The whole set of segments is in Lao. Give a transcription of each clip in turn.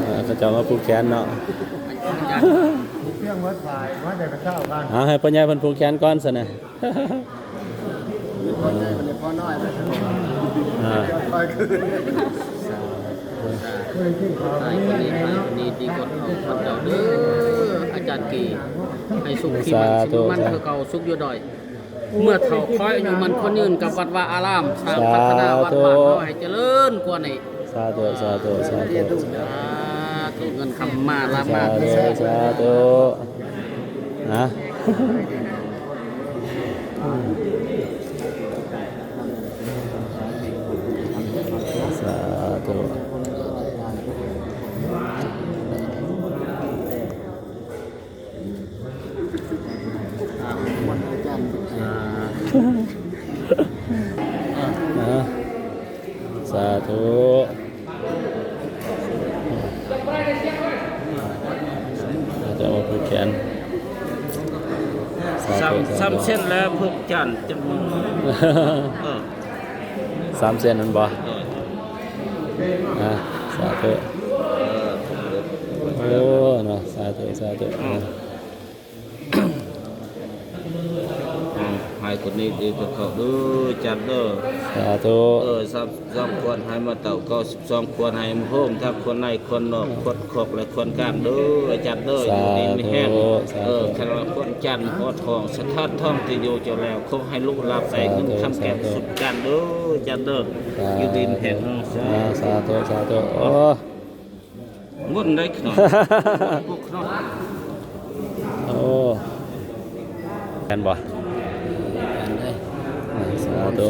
ເອີ ເຂົາເຈົ້າມາຜູກແຂນເນາະ ເຄື່ອງໝົດບາດ ມາແຕ່ເຊົ້າບ້ານ ເອົາໃຫ້ພໍ່ໃຫຍ່ເພິ່ນຜູກແຂນກ່ອນຊັ້ນນະ ພໍ່ໃຫຍ່ເພິ່ນພໍ່ນ້ອຍ ອ່າ ຄ່ອຍຄືນ ສາທຸ ສາທຸ ໃຫ້ຄົນນີ້ ໃຫ້ຄົນນີ້ດີກວ່າເຂົາເຈົ້າເດີ ອາຈານກີ ໃຫ້ສຸກທີ່ມັນ ສາທຸ ສຸກມັນ ສາທຸ ຄືເກົ່າ ສຸກຢູ່ດອຍ ເມື່ອເຖົ້າ ຂໍອາຍຸໝັ້ນຂວັນຍືນກັບວັດວາອາລາມ ສ້າງພັດທະນາວັດວາເຮົາໃຫ້ຈະເລີນກວ່ານີ້ ສາທຸ ສາທຸ ສາທຸ ສາທຸ ເງິນຄຳມາລາມາ ສາທຸ ສາທຸ ນະ ສາທຸ ອ່າ ສາທຸ ເຈົ້າວ່າຜູກແຂນ ສາທຸ ສາທຸ ສາມເສັ້ນແລ້ວຜູກຈັນຈັກໜຶ່ງ ເອີ ສາມເສັ້ນນັ້ນບໍ່? ໂດຍ ອ່າ ສາທຸ ເອີ ໂອ້ ເນາະ ສາທຸ ສາທຸ ອືມ ໃຫ້ຄົນນີ້ດີກວ່າເຂົາເດີ ຈັນເດີ ສາທຸ ເອີ ສາມ ສາມຄວນໃຫ້ມາເຕົ້າ ເກົ້າສິບສອງຄວນໃຫ້ມາໂຮມ ທັງຄົນໃນຄົນນອກ ຄົນຂອກ ແລະ ຄົນກາງເດີ ຈັນເດີ ສາທຸ ຢູ່ດີມີແຮງ ສາທຸ ເອີ ຄັນວ່າຄົນຈັນຮອດຂອງສະຖານທອງທີ່ຢູ່ເຈົ້າແລ້ວ ຂໍໃຫ້ລູກຫຼານໄດ້ເງິນຄຳແກ້ວສຸດຈັນເດີ ຈັນເດີ ສາທຸ ຢູ່ດີມີແຮງ ສາທຸ ສາທຸ ໂອ້ ງຸ່ນໄດ້ຂະໜອດ ໂອ້ ແມ່ນບໍ່? ສາທຸ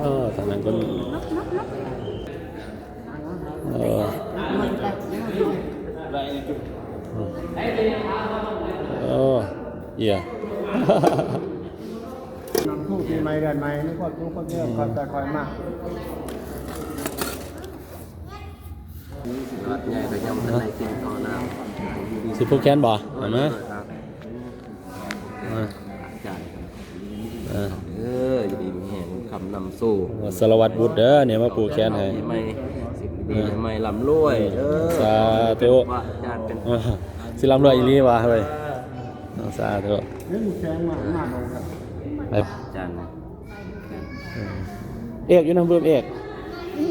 ເອີ ທາງນັ້ນກໍມີ ເອີ ເອີ ເອີ ນຳທຸກປີໃໝ່ເດືອນໃໝ່ ມີຄວາມສຸກຄວາມຈະເລີນ ອືມ ຄວາມໃຈຄວາມມາກ ວັດໃຫຍ່ກໍຍັງບໍ່ທັນໄດ້ກິນເຂົ້ານ້ຳ ຊິຜູກແຂນບໍ່? ເອົາມາ ເອີ ອ່າ ອາຈານ ເອີ ເອີ ຢູ່ດີມີແຮງ ຄຳນຳໂຊ ສາລະວັດບຸດເດີ ນີ້ມາຜູກແຂນໃຫ້ ປີໃໝ່ ປີໃໝ່ລ່ຳລວຍເດີ ສາທຸ ອາຈານເປັນ ອ່າ ຊິລ່ຳລວຍອີ່ຫຼີວ່າເຮີ້ຍ ສາທຸ ອາຈານ ເອກ ຢູ່ນຳເບິ່ງເອກ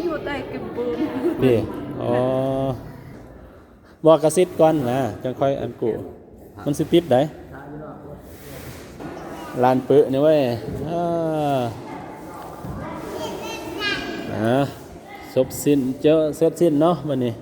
ຢູ່ໃຕ້ກຳເບິ່ງ ຕິ ອໍ ບໍ່ກະສິດກ່ອນນະ ຈັ່ງຄ່ອຍອັນກູ້ ມັນຊິຕິດໃດ ລ້ານປຶນີ້ເວີຍ ເອີ ອ່າ ສົບສິ້ນ ເຈີ ເສັດສິ້ນເນາະ ບັດນີ້